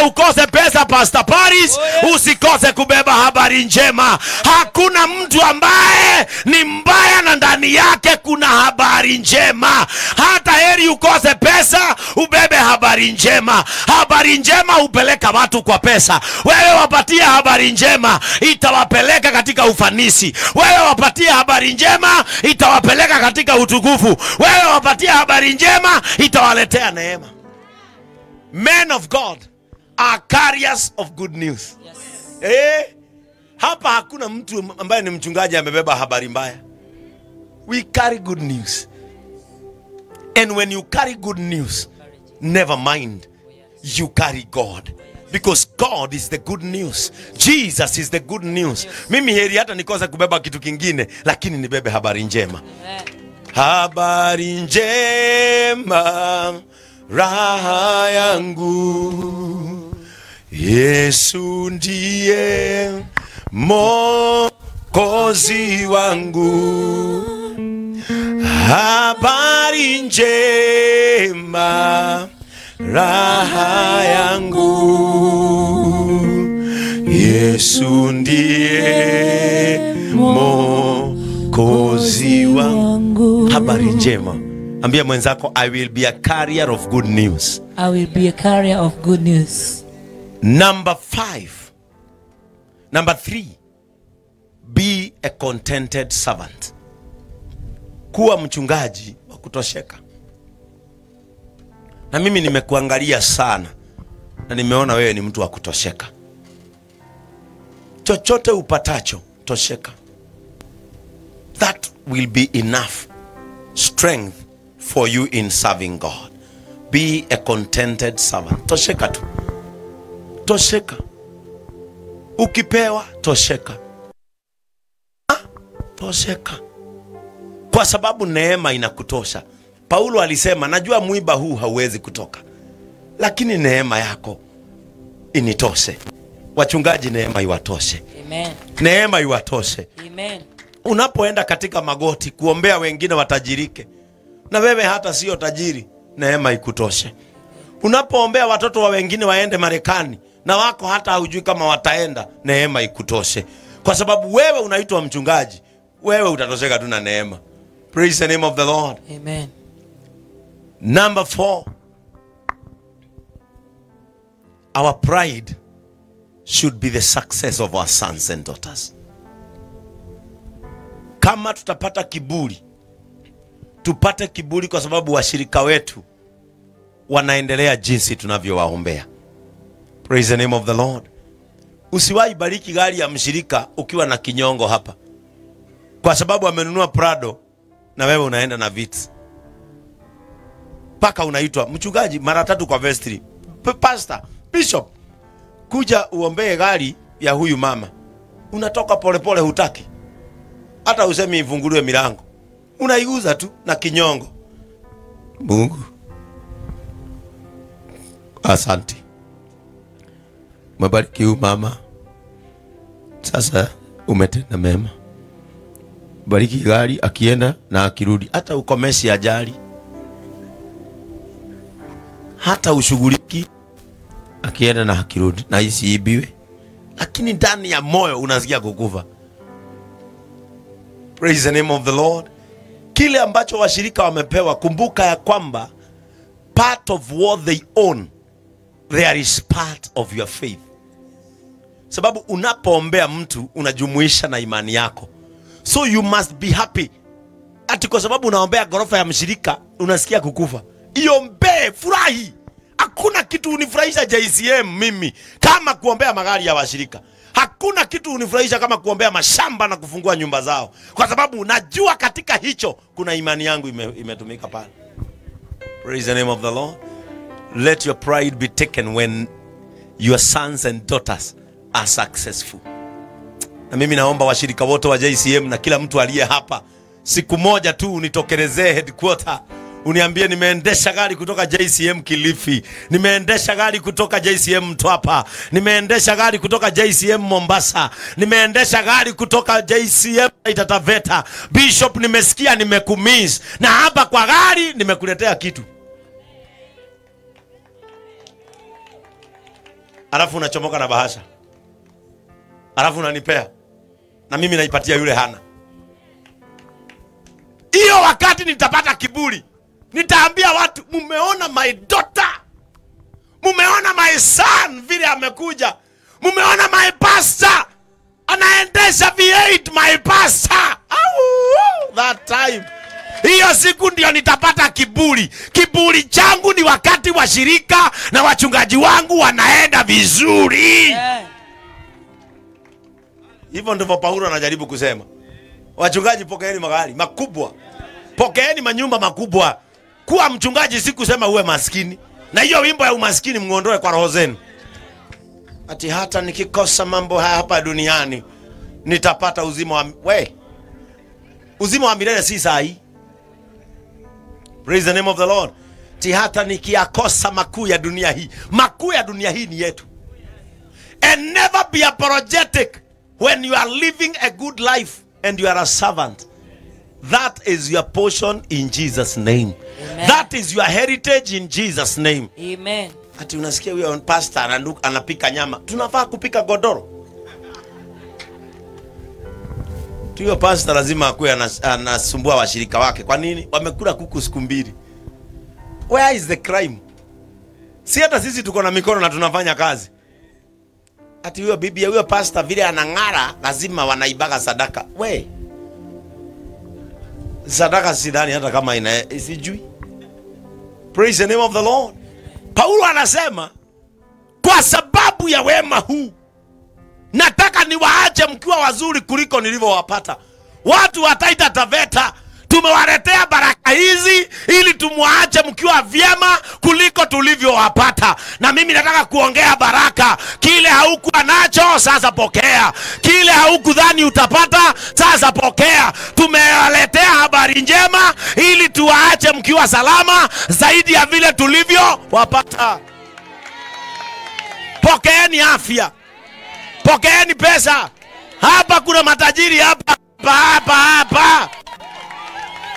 Hata ukose pesa, Pastor Paris, usikose kubeba habari njema. Hakuna mtu ambaye ni mbaya na ndani yake kuna habari njema. Hata heri ukose pesa, ubebe habari njema. Habari njema hupeleka watu kwa pesa. Wewe wapatie habari njema, itawapeleka katika ufanisi. Wewe wapatie habari njema, itawapeleka katika utukufu. Wewe wapatie habari njema, itawaletea neema. Men of God are carriers of good news. Yes. Hapa hakuna mtu ambaye ni mchungaji amebeba habari mbaya. We carry good news. And when you carry good news, never mind, you carry God. Because God is the good news. Jesus is the good news. Mimi heri hata nikose kubeba kitu kingine, lakini nibebe habari njema. Habari njema, raha yangu, Yesu ndiye Mwokozi wangu. Habari njema, raha yangu, Yesu ndiye Mwokozi wangu. Habari njema. Ambia mwenzako, I will be a carrier of good news. I will be a carrier of good news. Number 5. Number 3. Be a contented servant. Kuwa mchungaji wa kutosheka. Na mimi nimekuangalia sana na nimeona wewe ni mtu wa kutosheka. Chochote upatacho, tosheka. That will be enough strength for you in serving God. Be a contented servant. Tosheka tu. Tosheka. Ukipewa, tosheka. Tosheka. Kwa sababu neema inakutosha. Paulo alisema, najua mwiba huu hauwezi kutoka, lakini neema yako initoshe. Wachungaji, neema iwatoshe. Amen. Neema iwatoshe. Amen. Unapoenda katika magoti kuombea wengine watajirike, na wewe hata sio tajiri, neema ikutoshe. Unapoombea watoto wa wengine waende Marekani, na wako hata hujui kama wataenda, neema ikutoshe. Kwa sababu wewe unaitwa mchungaji, wewe utatosheka tu na neema. Praise the name of the Lord. Amen. Number 4, our pride should be the success of our sons and daughters. Kama tutapata kiburi, tupate kiburi kwa sababu washirika wetu wanaendelea jinsi tunavyowaombea. Praise the name of the Lord. Usiwahi bariki gari ya mshirika ukiwa na kinyongo hapa, kwa sababu amenunua Prado na wewe unaenda na Vitz. Paka unaitwa mchungaji mara 3 kwa vestry, pastor, bishop, kuja uombee gari ya huyu mama. Unatoka polepole, hutaki hata usemi ifunguliwe milango, unaiguza tu na kinyongo. Mungu, asante, umebariki huyu mama, sasa umetenda mema. Bariki gari akienda na akirudi, hata ukomeshi ajali, hata ushughuliki, akienda na akirudi, na isiibiwe. Lakini ndani ya moyo unasikia kukufa. Praise the name of the Lord. Kile ambacho washirika wamepewa, kumbuka ya kwamba part of what they own, there is part of your faith. Sababu unapoombea mtu unajumuisha na imani yako. So you must be happy. Ati kwa sababu unaombea gorofa ya mshirika unasikia kukufa. Iombee, furahi. Hakuna kitu unifurahisha JCM mimi kama kuombea magari ya washirika. Hakuna kitu unifurahisha kama kuombea mashamba na kufungua nyumba zao. Kwa sababu najua katika hicho kuna imani yangu imetumika pale. Praise the name of the Lord. Let your pride be taken when your sons and daughters are successful. Na mimi naomba washirika wote wa JCM na kila mtu aliye hapa, siku moja tu unitokelezee headquarter, uniambie nimeendesha gari kutoka JCM Kilifi, nimeendesha gari kutoka JCM Mtwapa, nimeendesha gari kutoka JCM Mombasa, nimeendesha gari kutoka JCM Taita Taveta. Bishop, nimesikia nimekumiss, na hapa kwa gari nimekuletea kitu. Alafu unachomoka na bahasha. Alafu unanipea. Na mimi naipatia yule hana. Hiyo wakati nitapata kiburi. Nitaambia watu, mumeona my daughter. Mumeona my son vile amekuja. Mumeona my pastor anaendesha V8, my pastor. Au, that time. Hiyo siku ndio nitapata kiburi. Kiburi changu ni wakati washirika na wachungaji wangu wanaenda vizuri. Hivyo ndivyo Paulo anajaribu kusema. Wachungaji, pokeeni magari makubwa. Pokeeni manyumba makubwa. Kuwa mchungaji si kusema uwe maskini. Na hiyo wimbo ya umaskini muondoe kwa roho zenu. Ati hata nikikosa mambo haya hapa duniani nitapata uzima wa uzima wa milele si sahi. Praise the name of the Lord. Ati hata nikiakosa makuu ya dunia hii. Makuu ya dunia hii ni yetu. And never be apologetic when you are living a good life and you are a servant. That is your portion in Jesus' name. Amen. That is your heritage in Jesus' name. Amen. Ati unasikia huyo pastor anapika nyama. Tunafaa kupika godoro. Huyo pastor lazima akuwe anasumbua washirika wake. Kwa nini? Wamekula kuku siku mbili. Where is the crime? Si hata sisi tuko na mikono na tunafanya kazi. Ati huyo bibi, huyo pastor vile anang'ara, lazima wanaibaga sadaka. We. Sadaka sidhani hata kama ina sijui. Praise the name of the Lord. Paulo anasema kwa sababu ya wema huu nataka niwaache mkiwa wazuri kuliko nilivyowapata. Watu wa Taita Taveta tumewaletea baraka hizi ili tumwaache mkiwa vyema kuliko tulivyowapata. Na mimi nataka kuongea baraka. Kile haukuwa nacho sasa pokea. Kile haukudhani utapata sasa pokea. Tumewaletea habari njema ili tuwaache mkiwa salama zaidi ya vile tulivyowapata. Pokeeni afya. Pokeeni pesa. Hapa kuna matajiri hapa hapa hapa.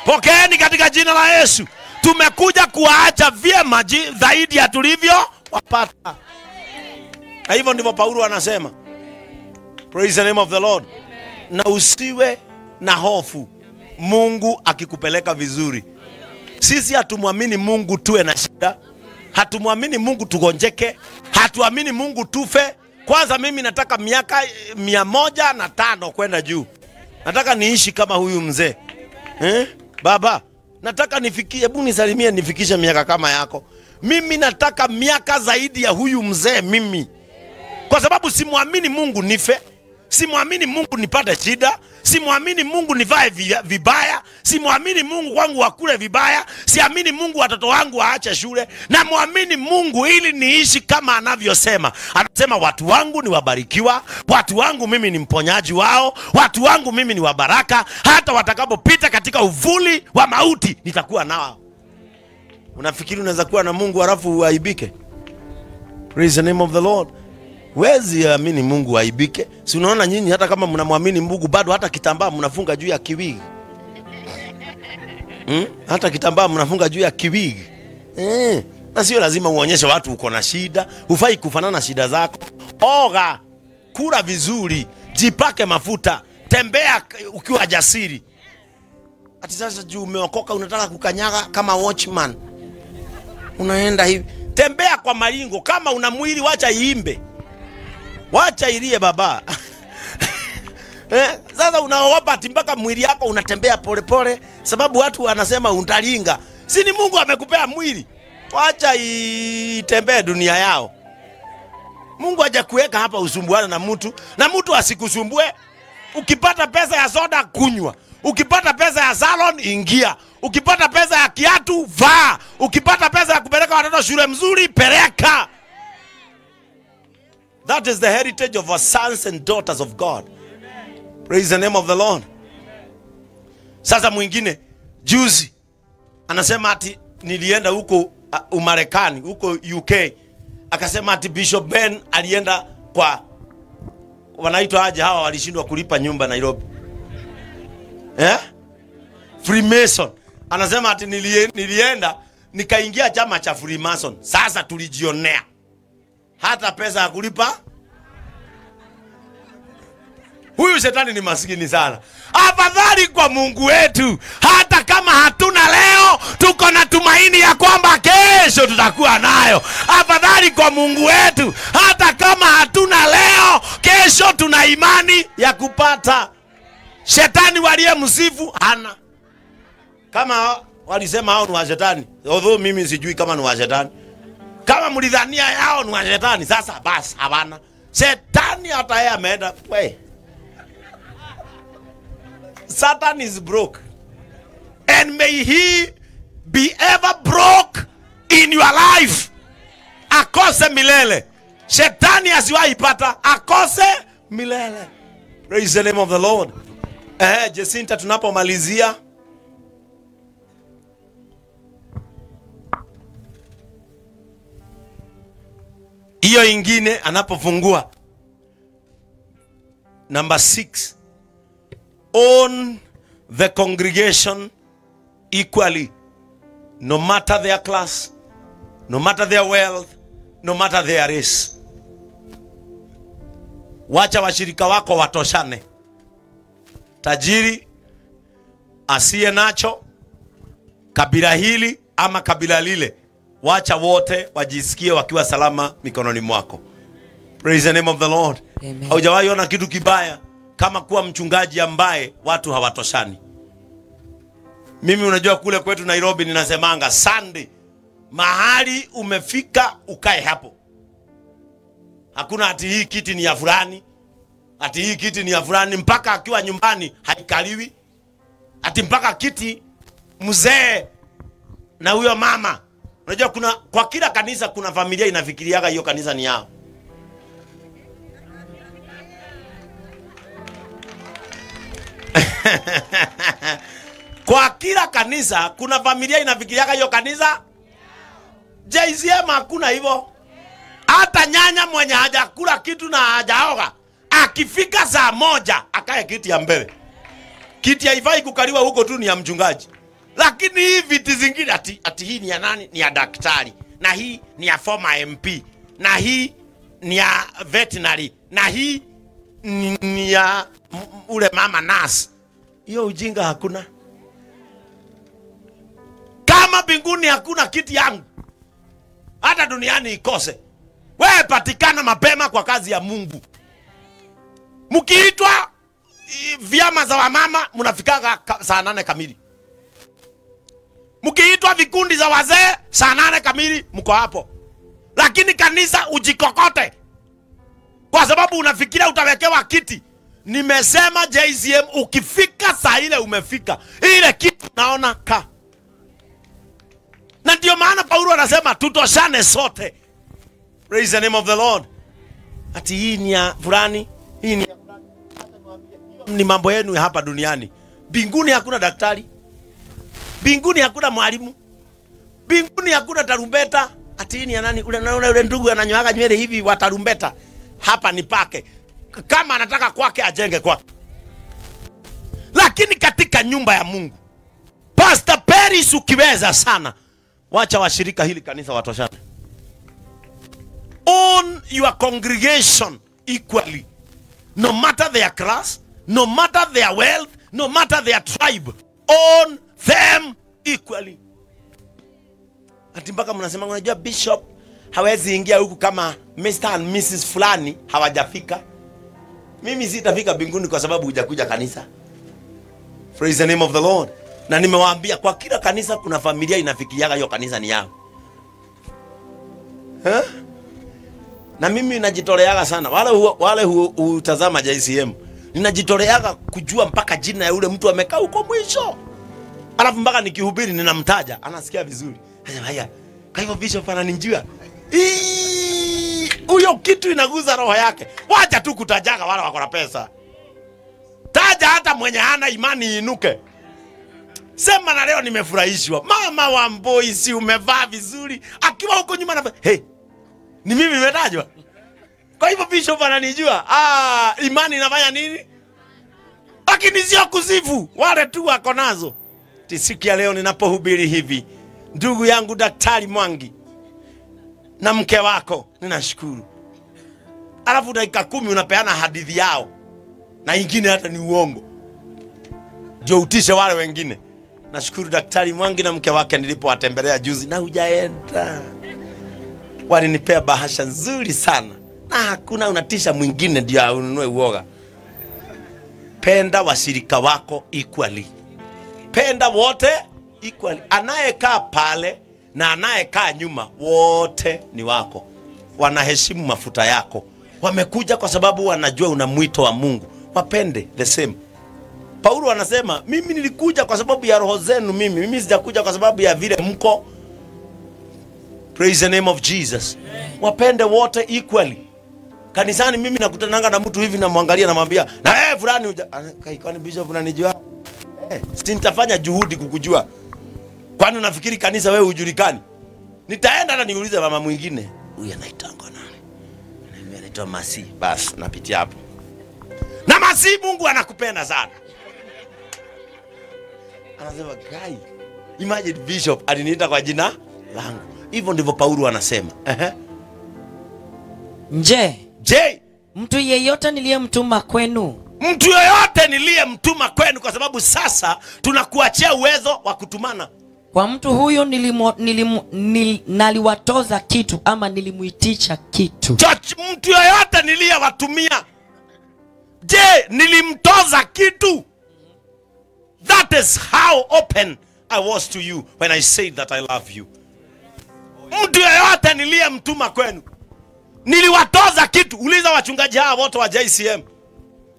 Pokeeni katika jina la Yesu. Tumekuja kuwaacha vyema zaidi ya tulivyo wapata. Na hivyo ndivyo Paulo anasema. Praise the name of the Lord. Na usiwe na hofu Mungu akikupeleka vizuri. Sisi hatumwamini Mungu tuwe na shida. Hatumwamini Mungu tugonjeke. Hatuamini Mungu tufe. Kwanza mimi nataka miaka 105 kwenda juu. Nataka niishi kama huyu mzee. Eh? Baba, nataka nifikie, hebu nisalimie nifikishe miaka kama yako. Mimi nataka miaka zaidi ya huyu mzee mimi. Kwa sababu simuamini Mungu nife. Simuamini Mungu nipate shida. Simuamini Mungu nivae vibaya. Simuamini Mungu wangu wakule vibaya. Siamini Mungu watoto wangu waache shule. Na muamini Mungu ili niishi kama anavyosema. Anasema watu wangu ni wabarikiwa. Watu wangu mimi ni mponyaji wao. Watu wangu mimi ni wabaraka. Hata watakapopita katika uvuli wa mauti nitakuwa nao. Unafikiri unaweza kuwa na Mungu halafu uaibike? Praise the name of the Lord. Wezi amini Mungu aibike. Si unaona nyinyi hata kama mnamwamini Mungu bado hata kitambaa mnafunga juu ya kiwigi. Hata kitambaa mnafunga juu ya kiwigi. Na sio lazima uonyeshe watu uko na shida. Hufai kufanana shida zako. Oga, kula vizuri, jipake mafuta, tembea ukiwa jasiri. Ati sasa juu umeokoka unataka kukanyaga kama watchman. Unaenda hivi. Tembea kwa maringo. Kama una mwili wacha iimbe. Wacha ilie baba. Sasa unaogopa ati mpaka mwili yako unatembea pole pole sababu watu wanasema utalinga. Si ni Mungu amekupea mwili. Wacha itembee dunia yao. Mungu hajakuweka hapa usumbuane na mtu, na mtu asikusumbue. Ukipata pesa ya soda kunywa. Ukipata pesa ya salon ingia. Ukipata pesa ya kiatu vaa. Ukipata pesa ya kupeleka watoto shule mzuri peleka. That is the heritage of our sons and daughters of God. Praise the name of the Lord. Sasa mwingine juzi anasema ati nilienda huko Umarekani, huko UK. Akasema ati Bishop Ben alienda kwa wanaitwa aje hawa walishindwa kulipa nyumba Nairobi. Eh? Freemason. Anasema ati nilienda nikaingia chama cha Freemason. Sasa tulijionea. Hata pesa ya kulipa. Huyu shetani ni maskini sana. Afadhali kwa Mungu wetu, hata kama hatuna leo, tuko na tumaini ya kwamba kesho tutakuwa nayo. Afadhali kwa Mungu wetu, hata kama hatuna leo, kesho tuna imani ya kupata. Shetani waliye msifu hana. Kama walisema hao ni wa shetani, although mimi sijui kama ni wa shetani. Kama mlidhania hao ni wa shetani, sasa basi hawana. Shetani hata yeye ameenda we. Satan is broke, and may he be ever broke in your life. Akose milele. Shetani asiwahi pata, akose milele. Praise the name of the Lord. Jacinta, tunapomalizia, hiyo ingine anapofungua number 6, own the congregation equally, no matter their class, no matter their wealth, no matter their race. Wacha washirika wako watoshane. Tajiri, asiye nacho, kabila hili ama kabila lile, wacha wote wajisikie wakiwa salama mikononi mwako. Praise the name of the Lord. Haujawahi ona kitu kibaya kama kuwa mchungaji ambaye watu hawatoshani. Mimi unajua kule kwetu Nairobi ninasemanga Sunday, mahali umefika ukae hapo. Hakuna ati hii kiti ni ya fulani, ati hii kiti ni ya fulani, mpaka akiwa nyumbani haikaliwi. Ati mpaka kiti mzee na huyo mama. Unajua kuna kwa kila kanisa kuna familia inafikiriaga hiyo kanisa ni yao. Kwa kila kanisa kuna familia inafikiriaga hiyo kanisa. JCM hakuna hivyo. Hata nyanya mwenye hajakula kitu na hajaoga, akifika saa 1 akae kiti ya mbele. Kiti haifai kukaliwa huko tu, ni ya mchungaji. Lakini hii viti zingine ati hii ni ya nani? Ni ya daktari, na hii ni ya former MP, na hii ni ya veterinary, na hii ni ya ule mama nurse. Hiyo ujinga hakuna. Kama mbinguni hakuna kiti yangu, hata duniani ikose. Wewe patikana mapema kwa kazi ya Mungu. Mkiitwa vyama za wamama mnafikaga saa 8 kamili. Mkiitwa vikundi za wazee saa 8 kamili mko hapo. Lakini kanisa ujikokote, kwa sababu unafikiria utawekewa kiti. Nimesema JCM, ukifika saa ile umefika. Ile kitu naona ka. Na ndio maana Paulo anasema tutoshane sote. Praise the name of the Lord. Ati hii ni ya fulani, hii ni ya fulani. Ni mambo yenu hapa duniani. Mbinguni hakuna daktari. Mbinguni hakuna mwalimu. Mbinguni hakuna tarumbeta. Ati hii ni ya nani? Ule naona ule ndugu ananyoaga nywele hivi wa tarumbeta. Hapa ni pake. Kama anataka kwake ajenge kwake. Lakini katika nyumba ya Mungu, Pastor Paris, ukiweza sana, wacha washirika hili kanisa watoshane. Own your congregation equally, no matter their class, no matter their wealth, no matter their tribe. Own them equally. Ati mpaka mnasema unajua bishop hawezi ingia huku kama Mr. and Mrs. fulani hawajafika. Mimi sitafika mbinguni kwa sababu hujakuja kanisa. Praise the name of the Lord. Na nimewaambia kwa kila kanisa kuna familia inafikiriaga hiyo kanisa ni yao. Huh? Na mimi najitoleaga sana. Wale hutazama JCM, ninajitoleaga kujua mpaka jina ya yule mtu amekaa huko mwisho. Alafu mpaka nikihubiri ninamtaja, anasikia vizuri. Anasema haya, kwa hivyo bishop ananijua. Huyo kitu inaguza roho yake. Wacha tu kutajaga wale wako na pesa. Taja hata mwenye hana imani inuke. Sema na leo nimefurahishwa. Mama wa Mboisi umevaa vizuri. Akiwa huko nyuma na hey, ni mimi nimetajwa. Kwa hivyo bishop ananijua. Ah, imani inafanya nini? Lakini sio kusifu, wale tu wako nazo. Siku ya leo ninapohubiri hivi, ndugu yangu Daktari Mwangi na mke wako, ninashukuru. Alafu dakika 10 unapeana hadithi yao, na ingine hata ni uongo, ndio utishe wale wengine. Nashukuru Daktari Mwangi na mke wake nilipowatembelea juzi, na hujaenda, walinipea bahasha nzuri sana. Na hakuna unatisha mwingine ndio ununue uoga. Penda washirika wako equally. Penda wote equally. Anayekaa pale na anayekaa nyuma, wote ni wako. Wanaheshimu mafuta yako. Wamekuja kwa sababu wanajua una mwito wa Mungu. Wapende the same. Paulo anasema, mimi nilikuja kwa sababu ya roho zenu mimi. Mimi sijakuja kwa sababu ya vile mko. Praise the name of Jesus. Wapende wote equally. Kanisani mimi nakutananga na mtu hivi, namwangalia, namwambia, na wewe fulani, kwani bishop unanijua? Si nitafanya juhudi kukujua. Kwani unafikiri kanisa wewe hujulikani? Nitaenda na niulize mama mwingine, huyu anaitangwa nani? Anaambia anaitwa Masi. Bas, napitia hapo. Na Masi, Mungu anakupenda sana. Anasema, guy, imagine bishop aliniita kwa jina langu. Hivyo ndivyo Paulo anasema. Je, Je, mtu yeyote niliyemtuma kwenu? Mtu yeyote niliyemtuma kwenu, kwa sababu sasa tunakuachia uwezo wa kutumana. Kwa mtu huyo naliwatoza kitu ama nilimuitisha kitu. Church, mtu yeyote niliyewatumia, je, nilimtoza kitu? That is how open I was to you when I said that I love you. Mtu yeyote niliyemtuma kwenu, niliwatoza kitu? Uliza wachungaji hawa wote wa JCM.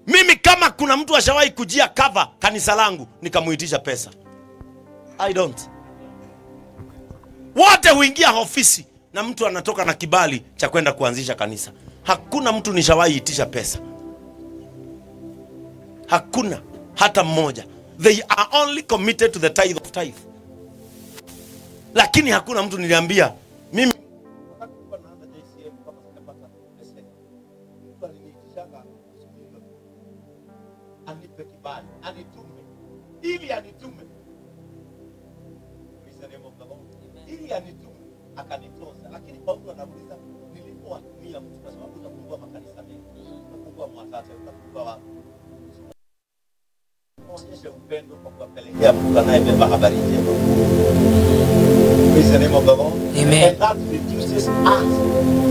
Mimi kama kuna mtu ashawahi kujia cover kanisa langu nikamuitisha pesa, I don't. Wote huingia ofisi na mtu anatoka na kibali cha kwenda kuanzisha kanisa. Hakuna mtu nishawahi itisha pesa. Hakuna hata mmoja. They are only committed to the tithe of tithe. Lakini hakuna mtu niliambia mimi anipe kibali, anitume, ili anitume. Praise the name of the Lord. Ili anitume, akanitoza. Lakini Paulo anauliza, nilipowatumia mtu, kwa sababu utafungua makanisa mengi, utafungua Mwatate, utafungua wapi? Onyeshe upendo kwa kuwapelekea mtu anayebeba habari njema. Praise the name of the Lord. Amen. And that reduces us.